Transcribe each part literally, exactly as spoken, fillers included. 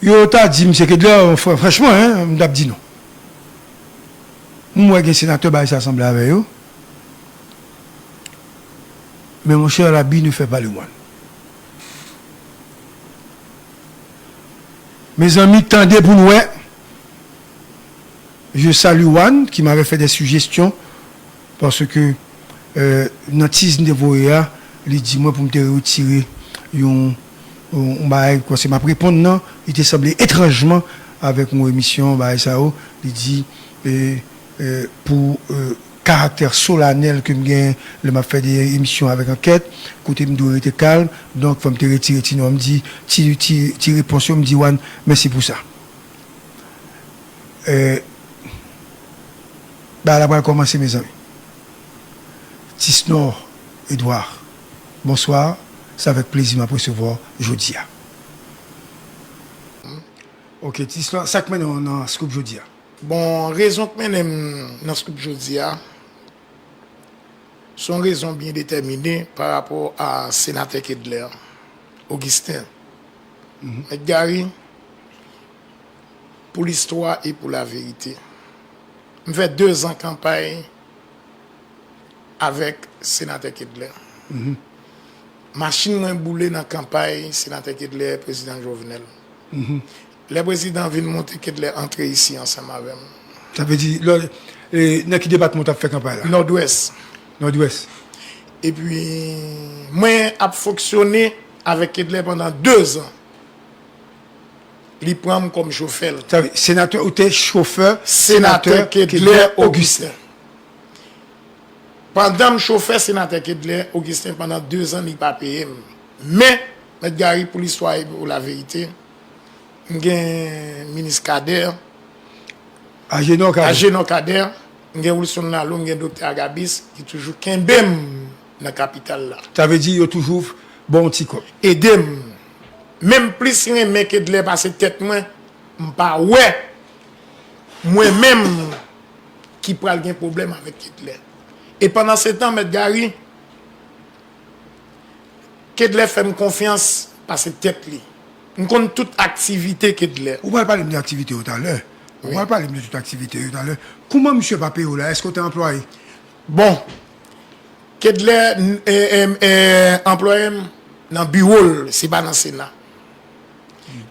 Yo ta di m se Kedlè, fran- franchman, hein, m t ap di non. M wè gen senatè bagay sa sanble avè yo. Men monchè, l'habit ne fait pas le moine. Mezanmi, tande pou n wè. Je salue Juan qui m'avait fait des suggestions parce que euh, nan tease m te voye a, li di mwen pou m te retire yon yon bagay, kòmsi m ap reponn nan, li te sanble etranjman avèk yon emisyon, bagay sa yo, li di e, e, pou e, karaktè solanèl ke m gen lè m ap fè de emisyon avèk ankèt, kote m dwe rete kalm, donk fò m te retire ti non, m di ti, ti, ti repons yo, m di Juan, mèsi pou sa. E, bagay la pral kòmanse, mezanmi. Tisnor Edouard, bonsoir. Se avèk plezi m ap resevwa w jodi a. Ok, Tisnor, sa k mennen w nan Scoop jodi a? Bon, rezon k mennen m nan Scoop jodi a, se yon rezon byen detèmine pa rapò a senatè Kedlè Augustin. Mèt Gary, pou listwa e pou laverite. M fè dezan kanpay avèk senatè Kedlè. Machin mwen boule nan kanpay senatè Kedlè, prezidan Jovenel. Lè prezidan vin monte, Kedlè antre isi ansanm avè m. Sa vle di, lè, e, nan ki depatman w t ap fè kanpay la? Nòdwès. Nòdwès. Epi, mwen ap fonksyone avèk Kedlè pandan dezan. Li pran m kòm chofè l. Sa vle, senatè, ou te chofè senatè Kedlè Augustin. Pandan m chofè senatè Kedlè Augustin pandan dezan, li pa peye m. Men, Mèt Gary, pou listwa e pou laverite, m gen minis Kader, Ajenò Kader. Ajenò Kader, m gen Wilson Lalo, m gen doktè Agabis, ki toujou kenbe m nan kapital la. Sa vle di yo toujou ba w yon ti kòb. Ede m. Men m plis renmen Kedlè pase tèt mwen, m pa wè mwen menm ki pral gen pwoblèm avèk Kedlè. E pandan se tan, Mèt Gary, Kedlè fè m konfyans pase tèt li. M konn tout aktivite Kedlè. Ou pral pale m de aktivite yo talè. Ou pral pale m de tout aktivite yo talè. Kouman misye pa peye w la? Èske w te anplwaye? Bon, Kedlè, e, e, e, anplwaye m nan biwo l, se pa nan Sena.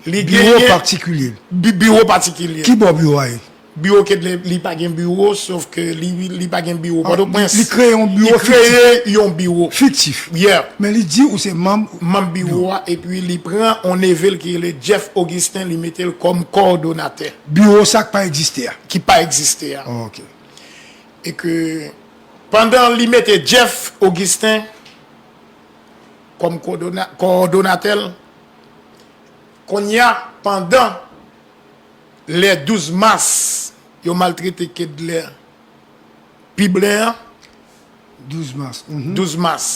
Li genyen biwo patikilye. Bi- biwo patikilye. Ki bò biwo a ye? Biwo Kedlè, li pa gen biwo, sof ke li, li pa gen biwo Pòtoprens. Li kreye yon biwo fiktif. Li kreye yon biwo. Fiktif. Yeah. Men li di ou se manm. Manm biwo a, epi li pran yon neve l ki rele Jeff Augustin, li mete l kòm kòdonatè. Biwo sa k pa egziste a. Ki pa egziste a. Oh, ok. E ke pandan li mete Jeff Augustin kòm kòdona- kòdonatè l, kounye a, pandan lè douz mas, yo maltrete Kedlè pi blen an. Douz mas. Mhm. Douz mas.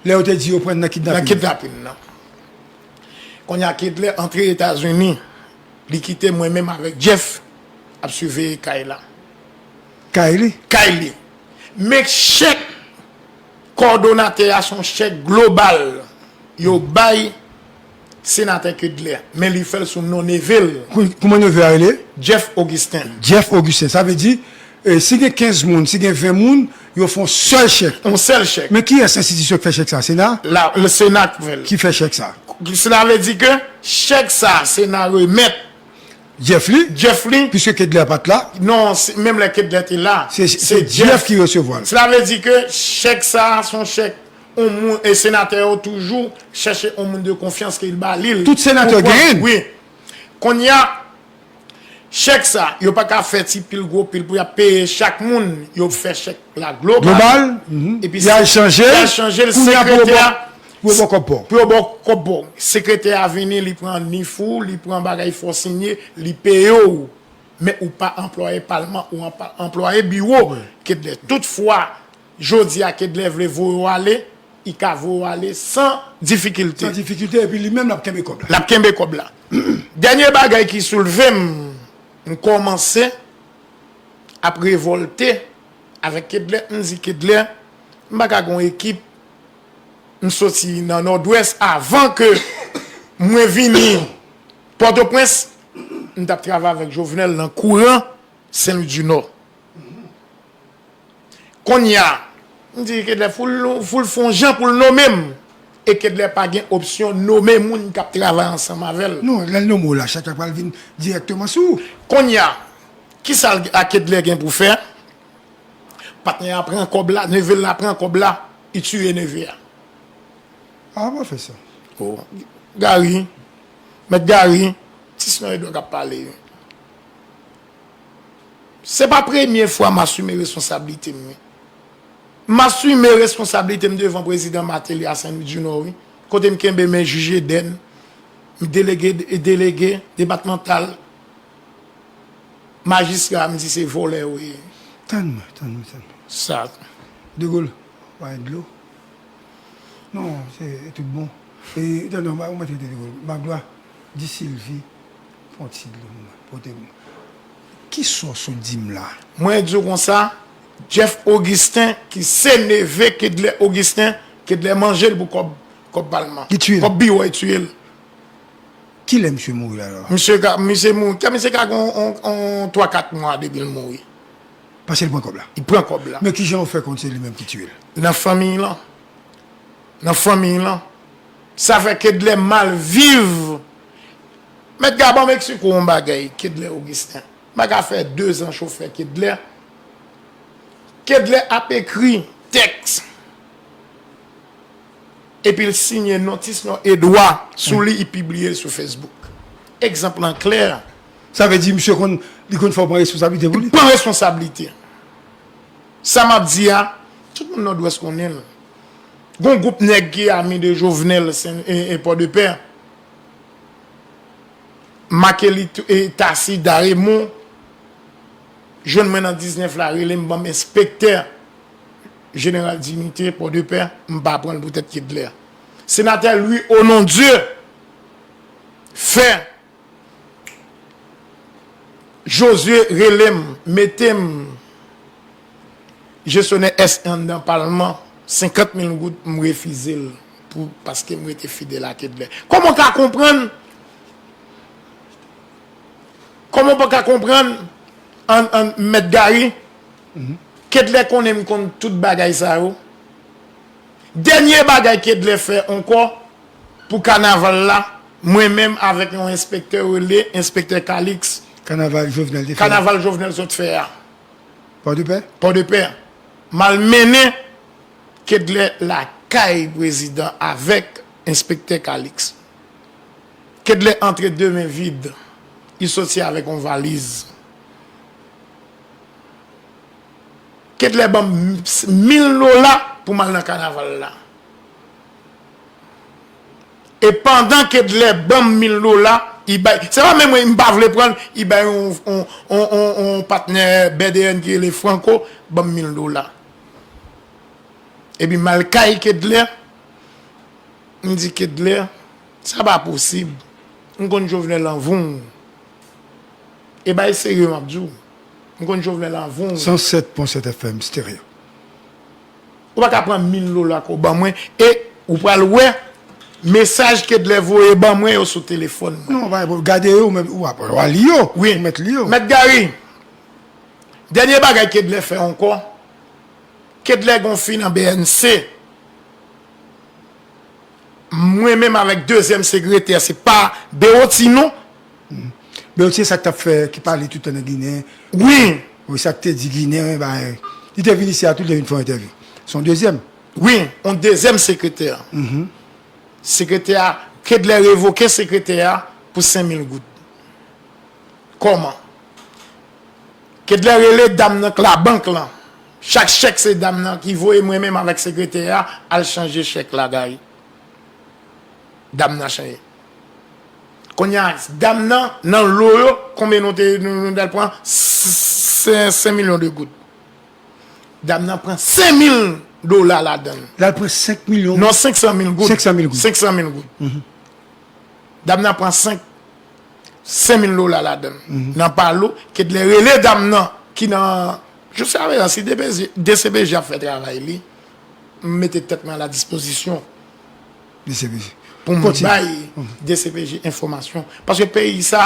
Lè yo te di yo pran nan kidnapin. Nan kidnapin nan. Kounye a Kedlè antre Etazini, li kite mwen menm avèk Jeff ap siveye kay la. Kay li? Kay li. Men chèk kòdonatè a se yon chèk global yo bay senatè Kedlè, men li fè l sou non neve l. Kou- Kouman neve a rele? Jeff Augustin. Jeff Augustin. Sa vle di, e, si gen kenz moun, si gen ven moun, yo fè yon sèl chèk. Yon sèl chèk. Men kiyès enstitisyon ki fè chèk sa? Sena? La, le Sena k fè l. Ki fè chèk sa? Sela vle di ke chèk sa, Sena remèt Jeff li? Jeff li. Piske Kedlè pa t la? Non, se- menm lè Kedlè te la, se, se Jeff ki resevwa l. Sela vle di ke chèk sa, se yon chèk yon moun, e senatè yo toujou chèche yon moun de konfyans ke l ba li l. Tout senatè genyen l. Wi. Kounye a, chèk sa, yo pa ka fè ti pil gwo pil pou y ap peye chak moun, yo fè chèk la global. Global, mhm. Epi y al chanje l, y al chanje l, kounye a pou yo sekretè ba a, pou yo ba w kòb pa w. Pou yo ba w kòb pa w. Sekretè a vini, li pran nif ou, li pran bagay fò sinye, li peye w. Men ou pa anplwaye palman, ou anpa- anplwaye biwo. Wi. Kedlè. Toutfwa, jodi a Kedlè vle voye w ale, li ka voye w ale san difikilte. San difikilte, epi li menm l ap kenbe kòb la. L ap kenbe kòb la. Dènye bagay ki soulve m, m kòmanse ap revòlte avèk Kedlè, m di Kedlè, m pa ka gon ekip, m soti nan Nòdwès avan ke mwen vini Pòtoprens, m t ap travay avèk Jovenel nan kouran Sen Lwi di Nò. Kounye a, m di Kedlè, foul, foul fè yon jan pou l nonmen m. E Kedlè pa gen opsyon nonmen moun k ap travay ansanm avè l. Non, lè l nonmen w la, chak la pral vin dirèkteman sou ou. Kounye a, kisa l, a Kedlè gen pou fè? Patnè a pran kòb la, neve l la pran kòb la, li tiye neve a. Ah, pa fè sa. Oh. Gary, mèt Gary, Tisnon Edouard k ap pale wi. Se pa premye fwa m asime responsablite m wi. M asime responsablite m devan prezidan Martelly a Sen Lwi di Nò wi. Kote m kenbe men jij Eden, m delege, delege depatmantal, majistra, m di se vòlè yo ye. Tann mwen, tann mwen, tann mwen. Sa. De Gaulle, pa gen dlo. Non, se tout bon. E, non, non, ou mèt rete De Gaulle. Magloire, di Sylvie, pran ti dlo, mwen, pote m. Ki sòs ou di m la? Mwen di w konsa, Jeff Augustin, ki se neve Kedlè Augustin, Kedlè manje l pou kòb, kòb palman. Li tiye l. Kòb biwo, li tiye l. Kilè misye mouri la, la? Misye ka, misye mouri. Kè misye ka gen on, on, on twa kat mwa depi l mouri. Paske l pran kòb la. Li pran kòb la. Men kijan w fè konn se li menm ki tiye l? Nan fanmiy lan. Nan fanmiy lan. Sa fè Kedlè mal viv. Mèt Gaban, m eksplike w yon bagay, Kedlè Augustin. M pa ka fè dezan chofè Kedlè. Kedlè ap ekri tèks. Epi l siyen non Tisnon Edouard sou li, li pibliye l sou Facebook. Egzanp lan klè. Sa vle di misye konn, li konn fè w pran responsablite pou li? Li pran responsablite. Sa m ap di a, tout moun Nòdwès konnen l. Gon gwoup nèg ki ami de Jovenel, Sen, e, e Pòdepè. Makelito, e, Tasi, Daremon, jwenn mwen nan diznèf la, rele m, ban m enspektè jeneral Dimitri Pòdepè, m pa pran l poutèt Kedlè. Senatè Louis Onondieu fè Josué rele m, mete m jesyonè S anndan palman, senkant mil goud, m refize l pou, paske m rete fidèl a Kedlè. Kòman w ka konprann? Kòman w pa ka konprann, an, an, Mèt Gary? Kedlè konnen m konn tout bagay sa yo. Dènye bagay Kedlè fè ankò pou kanaval la, mwen menm avèk yon enspektè rele enspektè Calix. Kanaval Jovenel te fè. Kanaval Jovenel sot fè a. Pòdepè? Pòdepè. M al mennen Kedlè lakay prezidan avèk enspektè Calix. Kedlè antre de men vid. Li soti avèk yon valiz. Kedlè ban m mil dola pou m al nan kanaval la. E pandan Kedlè ban m mil dola, li bay, se pa menm mwen, m pa vle pran l, li bay yon, yon, yon, yon, yon patnè B D N ki rele Franco, ban m mil dola. Epi m al kay Kedlè, m di Kedlè, sa pa posib. M konn Jovenel an voum. E bay serye m ap di w. M konn Jovenel an voum. San sèt pwen sèt F M stereo. Ou pa ka pran mil dola ke w ban mwen e ou pral wè mesaj Kedlè voye ban mwen yo sou telefòn mwen. Non, pa, gade yo, men ou ap, w a li yo. Wi. Ou mèt li yo. Mèt Gary, dènye bagay Kedlè fè ankò, Kedlè gon fi nan B N C. Mwen menm avèk dezyèm sekretè, se pa Beoti non. Beoti se sa k t ap fè, ki pale tout tan nan Ginen. Wi. Wi, sa k te di Ginen, wi, bay. Li te vin isi a tou, li te vin fè yon entèvyou. Se yon dezyèm. Wi, yon dezyèm sekretè. Sekretè a, Kedlè revoke sekretè a pou senk mil goud. Kòman? Kedlè rele dam nan k labank lan. Chak chèk se dam nan ki voye, mwen menm avèk sekretè a al chanje chèk la, Gary. Dam nan chanje. Kounye a, dam nan, nan lo yo, konbyen nou te, nou, nou t al pran? Senk, senk milyon de goud. Dam nan pran senk mil dola ladan l. L al pran senk milyon? Non, senk san mil goud. Senk san mil goud. Senk san mil goud. Dam nan pran senk, senk mil dola ladan l. Nan palo, Kedlè rele dam nan ki nan, jiska prezan, si D P J, D C P J ap fè travay li, m mete tèt mwen a la dispozisyon. D C P J. pou m bay D C P J enfòmasyon. Paske peyi sa,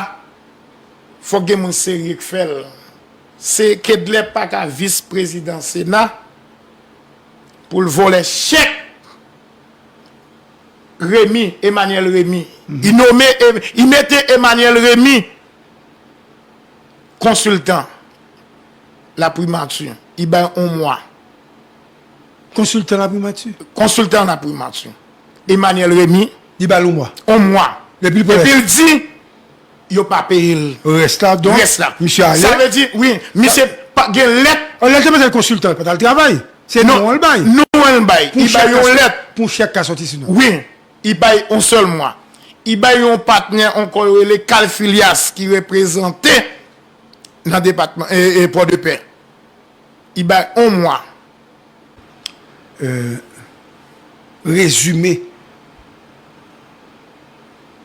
fòk gen moun serye k fè l. Se Kedlè pa ka vis prezidan Sena pou l vòlè chèk Remy, Emmanuel Remy. Li nome, li mete Emmanuel Remy konsiltan laprimati. Li bay yon mwa. Konsiltan laprimati? Konsiltan laprimati. Emmanuel Remy. Li bay l yon mwa. Yon mwa. Epi l di, yo pa peye l. Rès la, donk, rès la. Misye ale. Sa vle di, wi, misye pa gen lèt. An lè l te mete l konsiltan, li pa t al travay. Se non an l bay. Non an l bay. Li bay yon lèt. Pou yon chèk ka soti sou non. Wi, li bay yon sèl mwa. Li bay yon patnè ankò yo rele Carl Filias ki reprezante nan depatman e, e Pòdepè. Li bay yon mwa. Rezime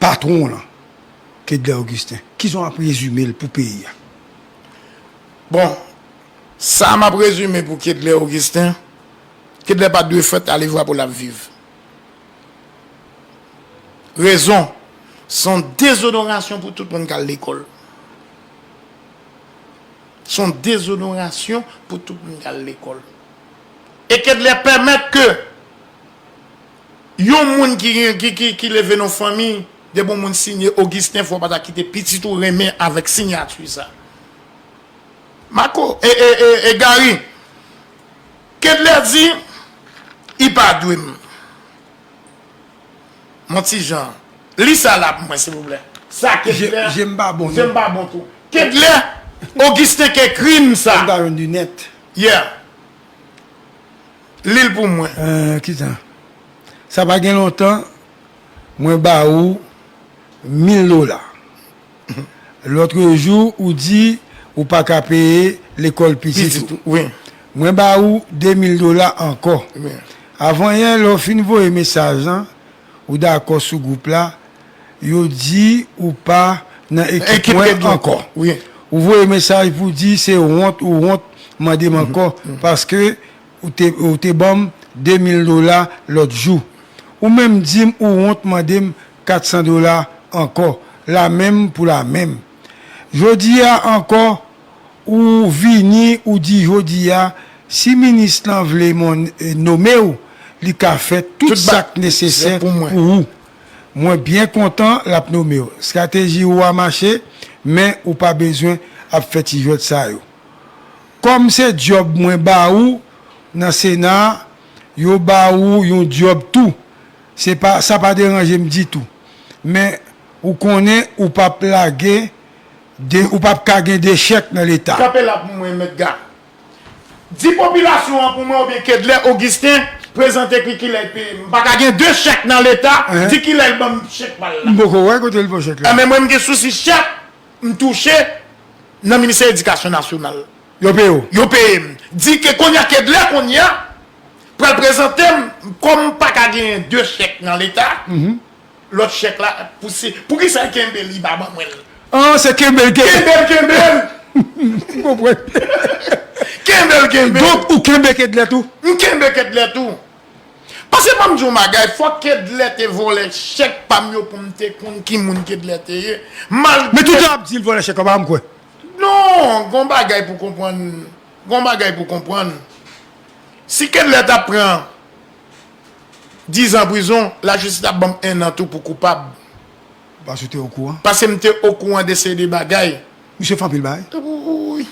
patwon w lan, Kedlè Augustin, kijan w ap rezime l pou peyi a? Bon, sa m ap rezime pou Kedlè Augustin, Kedlè pa dwe fèt ale vwa pou l ap viv. Rezon, se yon dezonorasyon pou tout moun k al lekòl. Se yon dezonorasyon pou tout moun k al lekòl. E Kedlè pèmèt ke yon moun ki, ki, ki, ki leve nan fanmi, depi yon moun siyen Augustin, fò w pa ta kite pitit ou renmen avèk siyati sa. Marco, e, e, e, e Gary, Kedlè di, li pa dwe m. Mon ti jan. Li sa la pou mwen, silvouplè. Sa Kedlè. Je m pa bon. Je m pa bon tou. Kedlè, Augustin k ekri m sa. M pa jwenn linèt. Yeah. Li l pou mwen. Euh, kisa? Sa pa gen lontan, mwen ba ou mil dola. Lòtrejou, ou di ou pa ka peye lekòl pitit ou. Mwen ba ou de mil dola ankò. Avanyè, lè w fin voye mesaj lan, ou dakò sou gwoup la, yo di ou pa nan ekip mwen ankò. Ou voye mesaj pou di se wont ou wont mande m ankò, paske ou te, ou te ban m de mil dola lòt jou. Ou menm di m ou wont mande m kat san dola ankò, lamenm pou lamenm. Jodi a ankò, ou vini, ou di jodi a, si minis lan vle mon, nome w, li ka fè tout sa k nesesè pou ou. Mwen byen kontan l ap nome w. Estrateji ou a mache, men ou pa bezwen ap fè ti jwèt sa yo. Kòm se djòb mwen ba ou nan Sena a, yo ba ou yon djòb tou. Se pa, sa pa deranje m ditou. Men, ou konnen ou p ap lage de, ou p ap ka gen de chèk nan Leta. Kanpe la pou mwen, Mèt Ga. Di popilasyon an pou mwen oubyen Kedlè Augustin prezante ki kilè l peye m. M pa ka gen de chèk nan Leta, di kilè l ban m chèk pa l la. M poko wè kote l pran chèk la. Enben mwen m gen sousi chèk, m touche nan Ministè Edikasyon Nasyonal. Yo peye w. Yo peye m. Di ke kounye a Kedlè kounye a pral prezante m kòm m pa ka genyen de chèk nan Leta. Lòt chèk la, pou se, poukisa l kenbe l, li pa ban mwen l? Ah, se kenbe l kenbe. Kenbe l kenbe l. M konprann. Kenbe l kenbe l. Donk, ou kenbe Kedlè tou? M kenbe Kedlè tou. Paske ban m di w yon bagay, fòk Kedlè te vòlè chèk pa m yo pou m te konn ki moun Kedlè te ye. Malgre. Men tout jan w ap di l vòlè chèk la, pa janm kwè. Non, gon bagay pou konprann. Gon bagay pou konprann. Si Kedlè t ap pran dizan prizon, lajistis t ap ban m ennan tou pou koupab. Paske w te okouran? Paske m te okouran de seri de bagay. Misye fè anpil bagay. Wi.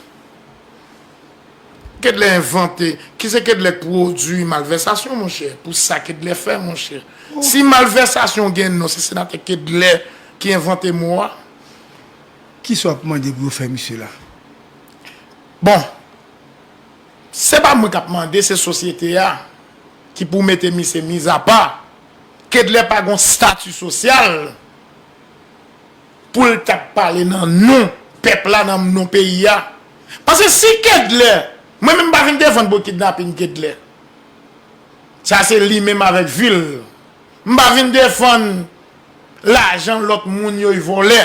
Kedlè envante. Ki se Kedlè k pwodui malvèsasyon, monchè. Pou sa Kedlè fè, monchè. Si malvèsasyon gen non, se senatè Kedlè ki envante mo a. Kisa w ap mande pou yo fè misye la? Bon, se pa mwen k ap mande, se sosyete a ki pou mete misye mizapa. Kedlè pa gon stati sosyal pou l t ap pale nan non pèp la, nan non peyi a. Paske si Kedlè, mwen menm m pa vin defann pou kidnapin Kedlè. Sa se li menm avèk vi l. M pa vin defann lajan lòt moun yo vòlè.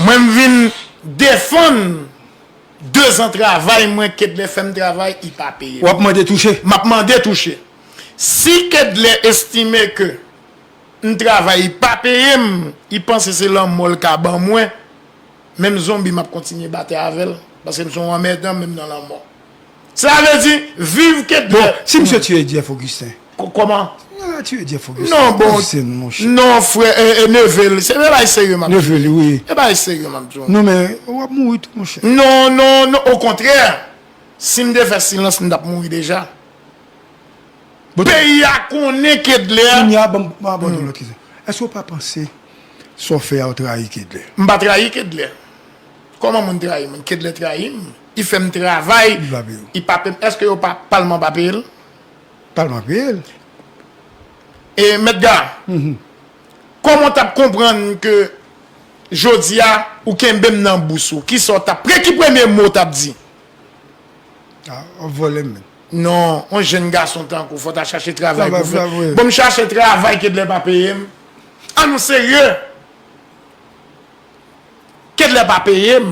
Mwen m vin defann dezan travay mwen, Kedlè fè m travay, li pa peye m. W ap mande touche? M ap mande touche. Si Kedlè estime ke m travay, li pa peye m, li panse se lanmò l ka ban mwen, menm zonbi m ap kontinye batay avè l, paske m se yon anmèdan menm nan lanmò. Sa vle di, viv Kedlè. Bon, si misye tiye Jeff Augustin. Kòman? Nan la tiye Jeff Augustin. Non, bon. Non, frè, e, e, neve l, se bagay serye m ap di. Neve l, wi. E bagay serye m ap di. Non, men, w ap mouri tou, monchè. Non, non, non, okontrè. Si m te fè silans, m t ap mouri deja. Peyi a konnen Kedlè. Kounye a, ban m, ban m abòde yon lòt kesyon. Èske w pa panse sa w fè a, w trayi Kedlè? M pa trayi Kedlè. Kòman moun trayi moun? Kedlè trayi m. Li fè m travay. Li pa peye w. Li pa peye m. Èske yo pa, palman pa peye l? Palman peye l. E, Mèt Ga, kòman w t ap konprann ke jodi a, ou kenbe m nan bous ou? Kisa w t ap, ki premye mo w t ap di? Ah, w ap vòlè m menm. Non, yon jèn gason tankou w, fò w ta chache travay pou w fè. Bon, m chache travay, Kedlè pa peye m. An nou serye? Kedlè pa peye m.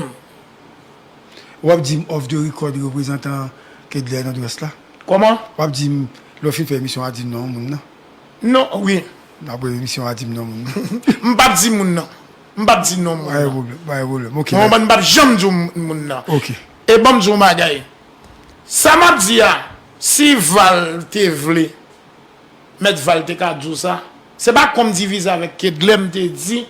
W ap di m off the record reprezantan Kedlè Nòdwès la? Kòman? W ap di m, lè w fin fè emisyon, w a di m non moun nan. Non, wi. Apre emisyon a di m non moun nan. M p ap di moun nan. M p ap di non moun nan. Pa gen pwoblèm, pa gen pwoblèm. Ok, dakò. Mwen, m p ap janm di w moun nan. Ok. E ban m di w yon bagay. Sa m ap di a, si Val te vle, Mèt Val te ka di w sa. Se pa kòm divize avèk Kedlè m te di,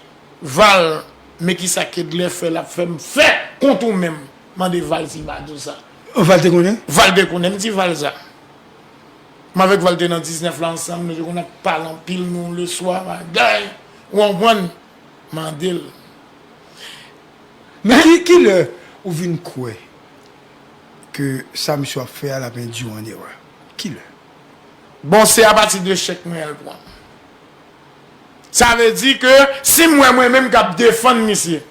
Val, men kisa Kedlè fè, l ap fè m fè kont ou menm. Mande Val si l pa di w sa. Val te konnen? Val te konnen, m di Val sa. M avèk Val te nan diznèf la ansanm, nou te konn ap pale anpil, nou, leswa, bagay. Ou konprann? Mande l. Men ki, kilè ou vin kwè ke sa misye ap fè a, l ap endui w an erè? Kilè? Bon, se apati de chèk mwen l pran. Sa vle di ke si m wè mwen menm k ap defann misye,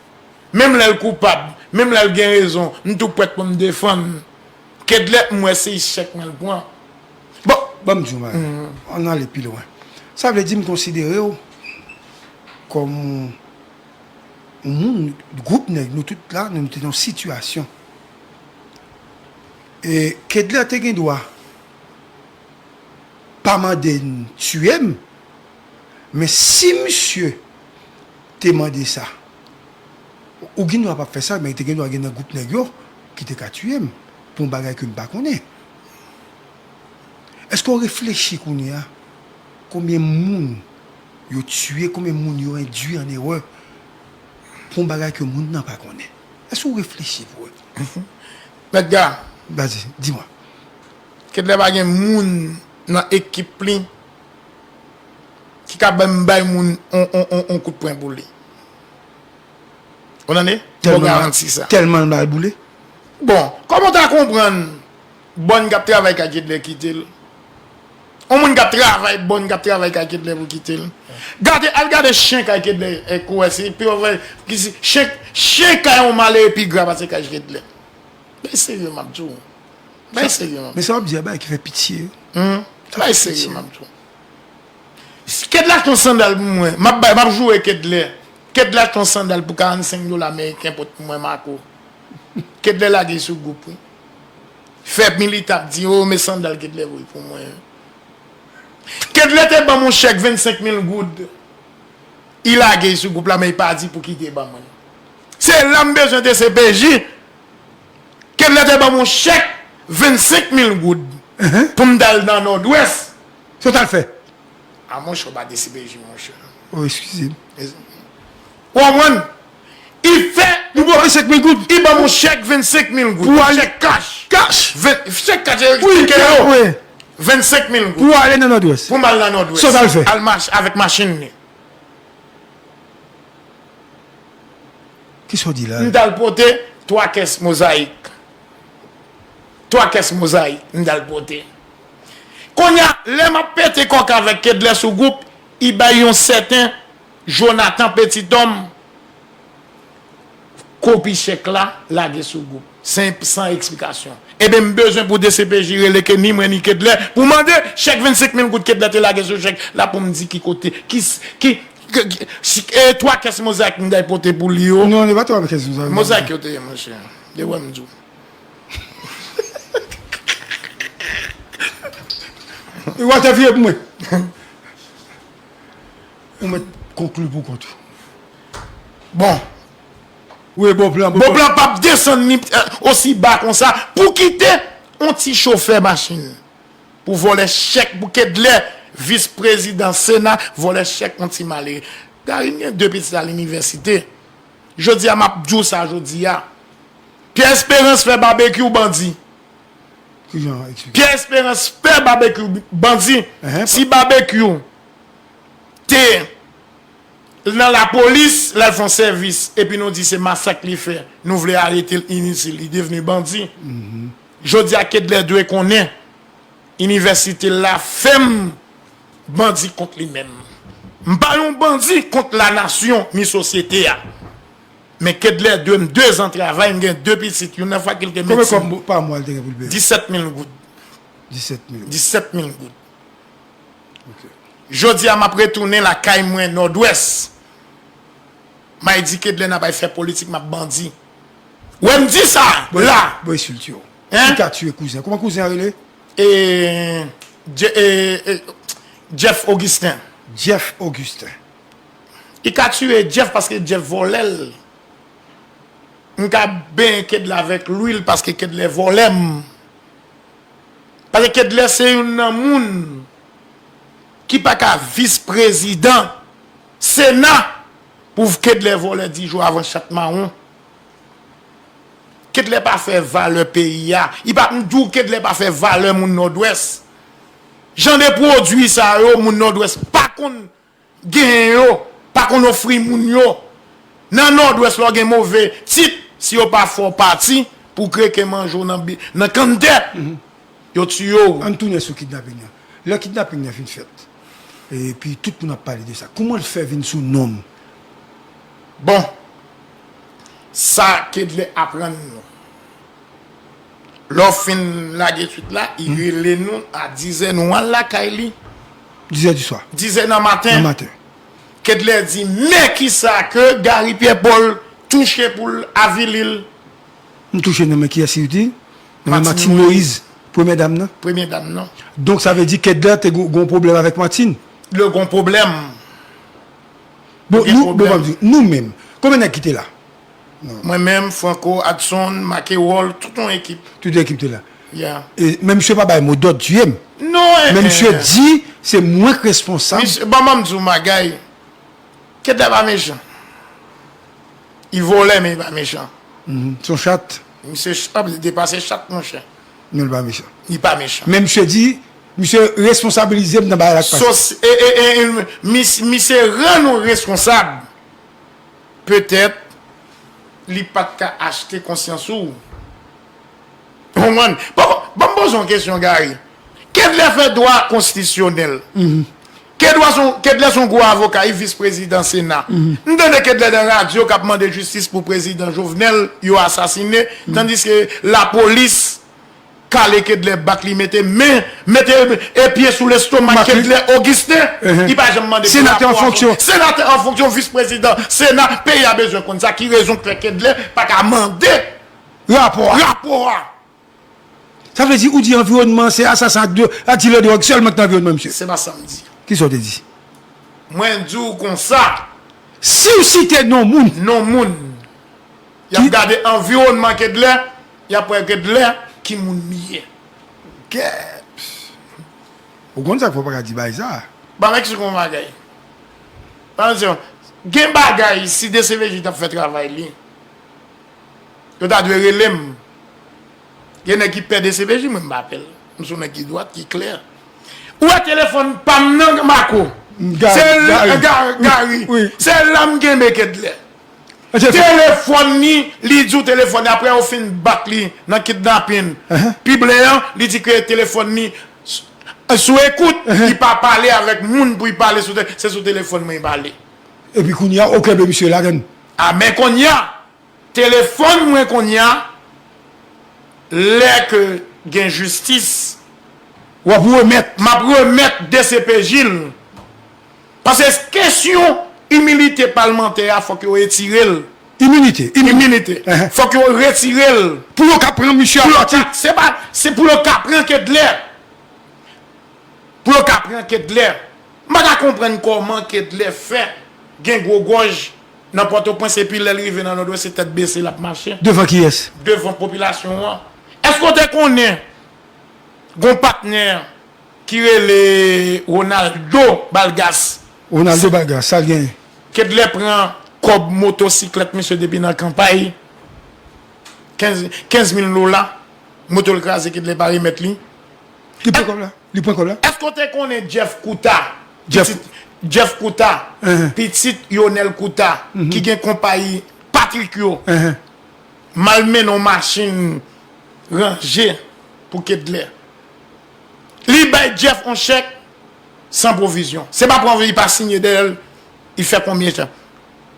menm lè l koupab, menm lè l gen rezon, m tou prèt pou m defann. Kedlè, m wè se echèk mwen l pran. Bon. Ban m di w, man, ann ale pi lwen. Sa vle di m konsidere w kòm yon moun, gwoup nèg, nou tout la, nou te nan yon sitiyasyon. E Kedlè te gen dwa pa mande n tiye m, men si misye te mande sa, ou gen dwa p ap fè sa, men te gen dwa gen nan gwoup nèg yo ki te ka tiye m pou yon bagay ke m pa konnen. Èske w reflechi kounye a konbyen moun yo tiye, konbyen moun yo endui an erè pou yon bagay ke moun nan pa konnen? Èske w reflechi pou wè? Mèt Ga. Vas-y, dis-moi. Kedlè pa gen moun nan ekip li ki ka ban m bay moun on, on, on, on kout pwen pou li. Ou tande? M ba w garanti sa. Tèlman l mal boule. Bon, kòman w ta konprann bòn k ap travay kay Kedlè kite l? On moun k ap travay, bòn k ap travay kay Kedlè pou kite l. Gade, al gade chen kay Kedlè, e, kou wè se pi wè, ki si, chen, chen kay on malere pi gra pase kay Kedlè. Bay serye m ap di w. Bay serye m ap di w. Men sa w ap di a, bagay ki fè pitye. Hmm? Bay serye m ap di w. Kedlè achte yon sandal pou mwen. M ap bay, m ap joure Kedlè. Kedlè achte yon sandal pou karannsenk dola ameriken pot pou mwen, Marco. Kedlè lage sou gwoup, wi. Fè Milita ap di, "Oh, men sandal Kedlè voye pou mwen." Kedlè te ban m yon chèk vennsenk mil goud. Li lage sou gwoup la, men li pa di pou ki te ban mwen. Se la m bezwen D C P J. Kedlè te ban m yon chèk vennsenk mil goud pou m t al nan Nòdwès. Sa w t al fè? A, monchè, w pa D C P J, monchè. Oh, eskize m. Ou konprann? Li fè, li ban m vennsenk mil goud. Li ban m yon chèk vennsenk mil goud. Pou al chèk kach. Kach? Ven, chèk kach, wi, eksplike yo. Wi. Vennsenk mil goud. Pou ale nan Nòdwès. Pou m al nan Nòdwès. Sa w t al fè? Al mach-, avèk machin li. Kisa w di la? M t al pote twa kès mozayik. Twa kès mozayik, m t al pote. Kounye a, lè m ap pete kòk avèk Kedlè sou gwoup, li bay yon sèten Jonathan Petithomme kopi chèk la, lage sou gwoup. Sen, san eksplikasyon. Ebyen, m bezwen pou D C P J rele ke ni mwen ni Kedlè pou mande chèk vennsenk mil goud Kedlè te lage sou chèk la pou m di ki kote, ki, ki, ki, ki, si, e, twa kès mozayik m t al pote pou li yo. Non, se pa twa kès mozayik. Mozayik yo te ye, monchè. De wè m di w. Walter vire pou mwen. Ou mèt konkli pou kont ou. Bon. Wi, bon plan. Bon plan p ap desann ni osi ba konsa pou kite yon ti chofè machin pou vòlè chèk pou Kedlè, vis prezidan Sena, vòlè chèk yon ti malere. Darin gen de pitit al inivèsite. Jodi a m ap di w sa jodi a. Pierre Espérance fè babekyou bandi. Kijan eksplike? Pierre Espérance fè babekyou bandi. Si babekyou te nan lapolis, l al fè yon sèvis, epi nou di se masak li fè, nou vle arete l initil, li devni bandi. Jodi a Kedlè dwe konnen inivèsite l la fèm bandi kont li menm. M pa yon bandi kont lanasyon ni sosyete a. Men Kedlè dwe m de zan travay, m gen de pitit, youn nan fakilte medsin. Konbyen kòb pa mwa l te gen pou l peye? Disèt mil goud. Disèt mil goud. Disèt mil goud. Jodi a m ap retounen lakay mwen Nòdwès. M a di Kedlè n ap al fè politik, m ap bandi. Wè m di sa la. Boy Siltyo. Ki ka tiye kouzen? Kouman kouzen an rele? E, Je- e, e, Jeff Augustin. Jeff Augustin. Li ka tiye Jeff paske Jeff vòlè l. M ka benyen Kedlè avèk lwil paske Kedlè vòlè m. Paske Kedlè se youn nan moun ki pa ka vis prezidan Sena pou Kedlè vòlè di jou avan chat mawon. Kedlè pa fè valè peyi a. Li pa m di w Kedlè pa fè valè moun Nòdwès. Jan de pwodui sa yo, moun Nòdwès pa konn genyen yo, pa konn ofri moun yo. Nan Nòdwès, lè w gen move tit, si yo pa fè w pati pou kreke manje w nan, nan kanntè, yo tiye w. Ann tounen sou kidnaping nan. Lè kidnaping nan fin fèt, epi tout moun ap pale de sa, kouman l fè vin sou non m? Bon, sa Kedlè aprann nou. Lè w fin lage twit la, li rele nou a dizè, nou al lakay li. Dizè di swa. Dizè nan maten. Nan maten. Kedlè di, men kisa ke Gary Pierre Paul touche pou l avili l. M touche nan men kiyès li di? Nan men Martine Moïse, premyè dam nan. Premyè dam nan. Donk sa vle di Kedlè te gon pwoblèm avèk Martine? Li gon pwoblèm. Bon, nou, bon, m ap di, nou menm, konbyen nèg ki te la? Mwen menm, Franco, Adson, Makéwòl, tout yon ekip. Tout ekip te la. E, men misye pa bay modòd tiye m. Non, men misye di se mwen k responsab. Misye, ban m di w bagay. Kedlè pa mechan. Li vòlè, men li pa mechan. Se yon chat. Misye ch- ap depase chat, monchè. Non, li pa mechan. Li pa mechan. Men misye di, misye responsabilize m nan bagay la k pase. Sos- e, e, e, e, mis- misye rann ou responsab. Petèt, li pa t ka achte konsyans ou. Ou konprann? Bon, bon, ban m poze yon kesyon, Gary. Kedlè fè dwa konstitisyonèl. Kedlè se yon, Kedlè se yon gwo avoka, li vis prezidan Sena. M tande Kedlè nan radyo k ap mande jistis pou prezidan Jovenel yo asasine, tandiske lapolis kale Kedlè, bat li, mete men, mete e pye sou lestomak Kedlè Augustin, li pa janm mande pou rapò a. Senatè an fonksyon, vis prezidan Sena, peyi a bezwen konn sa, ki rezon k fè Kedlè pa ka mande rapò a. Rapò a. Sa vle di ou di anviwònman se asasen ak dlo- ak dilè dwòg sèlman ki nan anviwònman misye? Se pa sa m di. Kisa w te di? Mwen di w konsa. Si w site non moun. Non moun. Y ap gade anviwònman Kedlè, y ap wè Kedlè ki moun li ye. Kè- Ou konn sa k fè w pa ka di bagay sa a? Ban m eksplike w yon bagay. Ban m di w, gen bagay, si D C P J t ap fè travay li, yo ta dwe rele m. Gen nèg ki pè D C P J, mwen m pa pè l. M se yon nèg ki dwat, ki klè. Ou wè telefòn pa m nan, Marco? Se l- Gary. Gary. Se la m kenbe Kedlè. Telefòn ni, li di w telefòn ni, apre yo fin bat li nan kidnapin. Pi blen an, li di ke telefòn ni s- sou ekout, li pa pale avèk moun pou li pale sou te- se sou telefòn mwen li pale. Epi kounye a, ou kenbe misye la, tann. A, men kounye a, telefòn mwen kounye a, lè ke gen jistis, w ap remèt, m ap remèt D C P J l. Paske kesyon imilite palmantè a, fòk yo retire l. Imilite, imilite. Imilite. Fòk yo retire l. Pou yo ka pran misye a pati. Se pa, se pou yo ka pran Kedlè. Pou yo ka pran Kedlè. M pa ka konprann kòman Kedlè fè gen gwo gòj nan Pòtoprens epi lè l rive nan Nòdwès se tèt bese l ap mache. Devan kiyès? Devan popilasyon an. Èske w te konnen gon patnè ki rele Ronaldo Balgas? Ronaldo Balgas, sa l genyen? Kedlè pran kòb motosiklèt misye depi nan kanpay. Kenz mil dola. Moto l kraze, Kedlè pa remèt li. Li pran kòb la? Li pran kòb la? Èske w te konnen Jeff Kouta? Jeff Kouta. Pitit Yonèl Kouta ki gen konpayi Patrik yo. M al mennen yon machin ranje pou Kedlè. Li bay Jeff yon chèk san pwovizyon. Se pa pwovizyon, li pa siyen dèyè l, li fè konbyen chèk.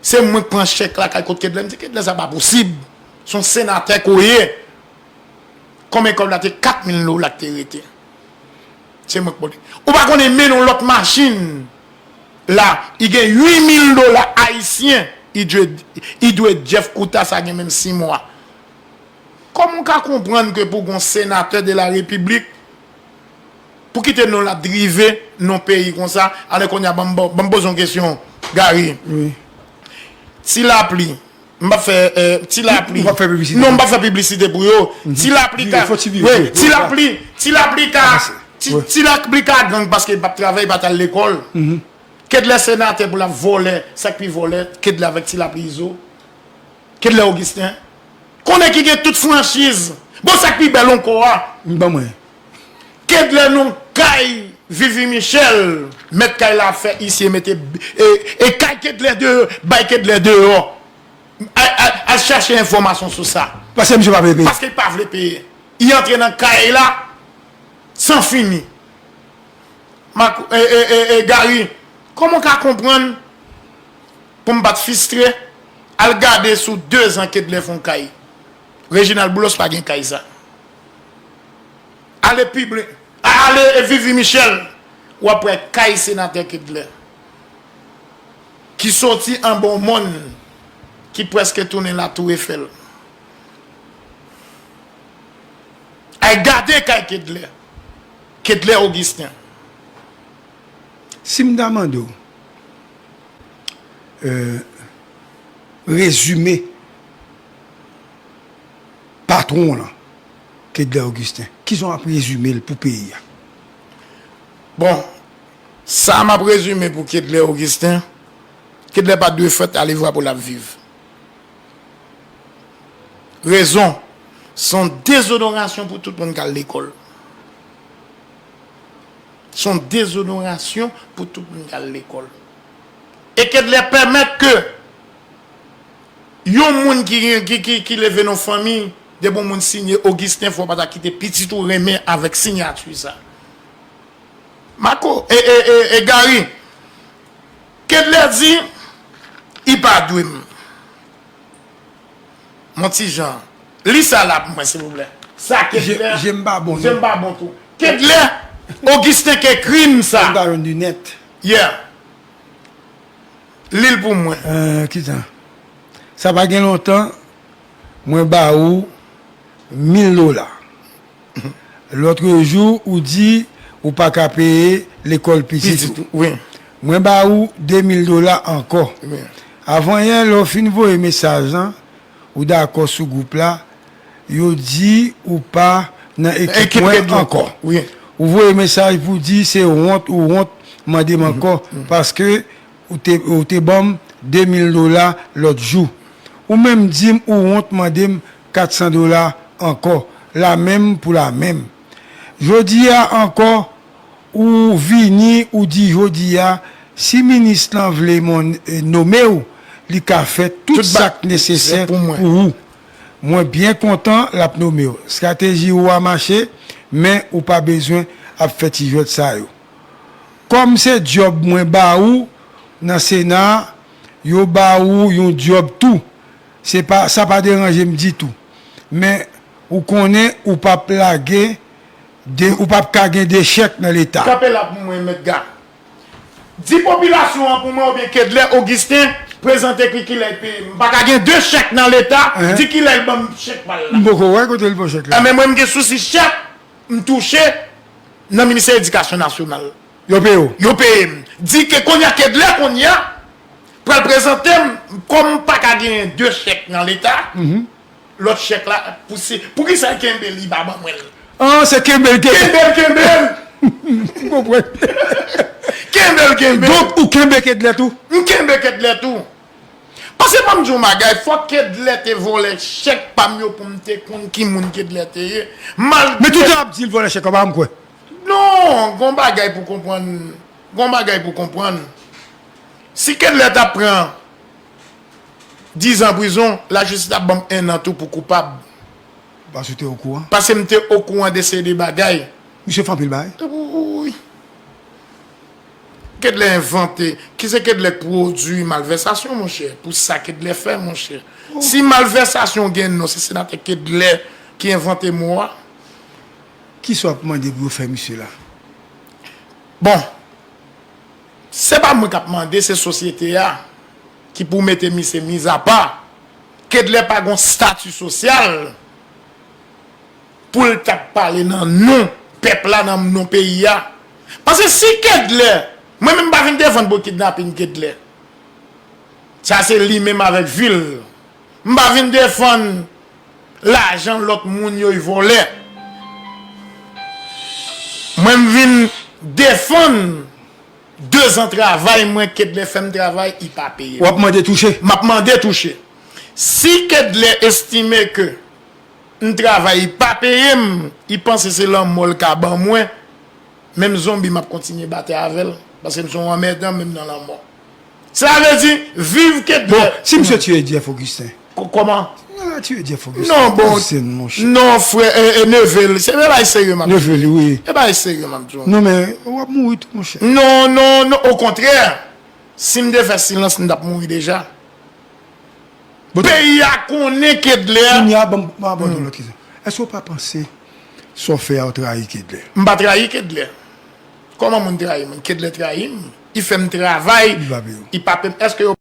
Se mwen k pran chèk la kay kot Kedlè, m di Kedlè sa pa posib. Se yon senatè ke w ye. Konbyen kòb la te kat mil dola k te rete. Se mwen k pote. Ou pa konnen mennen yon lòt machin la, li gen uit mil dola ayisyen, li dwe, li dwe Jeff Kouta sa gen menm sis mwa. Kòman w ka konprann ke pou gon senatè de la repiblik, pou kite non l ap drive non peyi konsa, alè kounye a ban m poze yon kesyon, Gary. Ti lapli, m p ap fè ti lapli. Non, m p ap fè piblisite pou yo. Ti lapli ka, ti lapli, ti lapli ka, ti lapli ka gang paske l p ap travay, li pa t al lekòl. Kedlè senatè pou l ap vòlè, sa k pi vòlè, Kedlè avèk ti lapli Izo. Kedlè Augustin. Konnen ki gen tout franchiz. Bon, sa k pi bèl ankò a. Ban mwen. Kedlè non kay Vivi Michel, mèt kay la ap fè isye mete e kay Kedlè deyò, bay Kedlè deyò. Al chache enfòmasyon sou sa. Paske misye pa vle peye. Paske li pa vle peye. Li antre nan kay la san fini. Gary, kòman w ka konprann pou m pa t fistre, al gade sou dezan Kedlè fè yon kay. Reginald Boulos pa gen kay sa. Ale pi byen, ale Vivi Michel, w ap wè kay senatè Kedlè ki soti anba yon mòn ki prèske tounen latou Efèl. Al gade kay Kedlè. Kedlè Augustin. Si m ta mande w rezime patwon w lan, Kedlè Augustin, kisa w ap rezime l pou peyi a? Bon, sa m ap rezime pou Kedlè Augustin, Kedlè pa t dwe fèt Alevwa pou l ap viv. Rezon, se yon dezonorasyon pou tout moun k al lekòl. Se yon dezonorasyon pou tout moun k al lekòl. E Kedlè pèmèt ke yon moun ki, ki, ki, ki leve nan yon fanmi, depi yon moun siyen Augustin, fò w pa ta kite pitit ou renmen avèk siyati sa. Marco, e, e, e, e Gary, Kedlè di, li pa dwe m. Mon ti jan. Li sa la pou mwen, silvouplè. Sa Kedlè. Je m pa bon. Je m pa bon tou. Kedlè, Augustin k ekri m sa. M pa jwenn li nèt. Yeah. Li l pou mwen. Euh, kisa? Sa pa gen lontan, mwen ba ou mil dola. Lòtrejou, ou di ou pa ka peye lekòl pitit ou. Mwen ba ou de mil dola ankò. Avanyè, lè w fin voye mesaj lan, ou dakò sou gwoup la, yo di ou pa nan ekip mwen ankò. Ou voye mesaj pou di se wont ou wont mande m ankò, paske ou te, ou te ban m de mil dola lòt jou. Ou menm di m ou wont mande m kat san dola ankò, lamenm pou lamenm. Jodi a ankò, ou vini, ou di jodi a, si minis lan vle mon, nome w, li ka fè tout sa k nesesè pou ou. Mwen byen kontan l ap nome w. Estrateji ou a mache, men ou pa bezwen ap fè ti jwèt sa yo. Kòm se djòb mwen ba ou nan Sena a, yo ba ou yon djòb tou. Se pa, sa pa deranje m ditou. Men ou konnen ou p ap lage de, ou p ap ka gen de chèk nan Leta. Kanpe la pou mwen, Mèt Ga. Di popilasyon an pou mwen oubyen Kedlè Augustin prezante ki kilè l peye m. M pa ka gen de chèk nan Leta, di kilè l ban m chèk pa l la. M poko wè kote l pran chèk la. Enben mwen m gen sousi chèk, m touche, nan Ministè Edikasyon Nasyonal. Yo peye w? Yo peye m. Di ke kounye a Kedlè kounye a pral prezante m, kòm m pa ka genyen de chèk nan Leta, lòt chèk la, pou se, poukisa l kenbe l, li pa ban mwen l? Ah, se kenbe l kenbe. Kenbe l kenbe l. M konprann. Kenbe l kenbe l. Donk, ou kenbe Kedlè tou? M kenbe Kedlè tou. Paske ban m di yon bagay, fòk Kedlè te vòlè chèk pa m yo pou m te konn ki moun Kedlè te ye. Malgre. Men tout tan ap di l vòlè chèk, pa m kwè. Non, gon bagay pou konprann. Gon bagay pou konprann. Si Kedlè t ap pran dizan prizon, lajistis t ap ban m ennan tou pou koupab. Paske w te okouran? Paske m te okouran de seri de bagay. Misye fè anpil bagay. Wi. Kedlè envante. Ki se Kedlè k pwodui malvèsasyon, monchè? Pou sa Kedlè fè, monchè. Si malvèsasyon gen non, se senatè Kedlè ki envante mo a. Kisa w ap mande pou yo fè misye la? Bon, se pa mwen k ap mande, se sosyete a ki pou mete misye mizapa. Kedlè pa gon stati sosyal pou l t ap pale nan non pèp la, nan non peyi a. Paske si Kedlè, mwen menm m pa vin defann pou kidnapin Kedlè. Sa se li menm avèk vi l. M pa vin defann lajan lòt moun yo vòlè. Mwen m vin defann de zan travay mwen, Kedlè fè m travay, li pa peye m. W ap mande touche? M ap mande touche. Si Kedlè estime ke m travay, li pa peye m, li panse se lanmò l ka ban mwen, menm zonbi m ap kontinye batay avè l, paske m se yon anmèdan menm nan lanmò. Sa vle di, viv Kedlè. Bon, si misye tiye Jeff Augustin? Ko-, kòman? Nan la tiye Jeff Augustin. Non, bon. Augustin, monchè. Non, frè, e, e, neve l. Se bagay serye m ap di. Neve l, wi. E bagay serye m ap di w. Non, men, w ap mouri tou, monchè. Non, non, non, okontrè. Si m te fè silans, m t ap mouri deja. Bon, peyi a konnen Kedlè. Kounye a, ban m, ban m abòde yon lòt kesyon. Èske w pa panse sa w fè a, w trayi Kedlè? M pa trayi Kedlè. Kòman moun trayi moun? Kedlè trayi m. Li fè m travay. Li pa peye w. Li pa peye m. Èske yo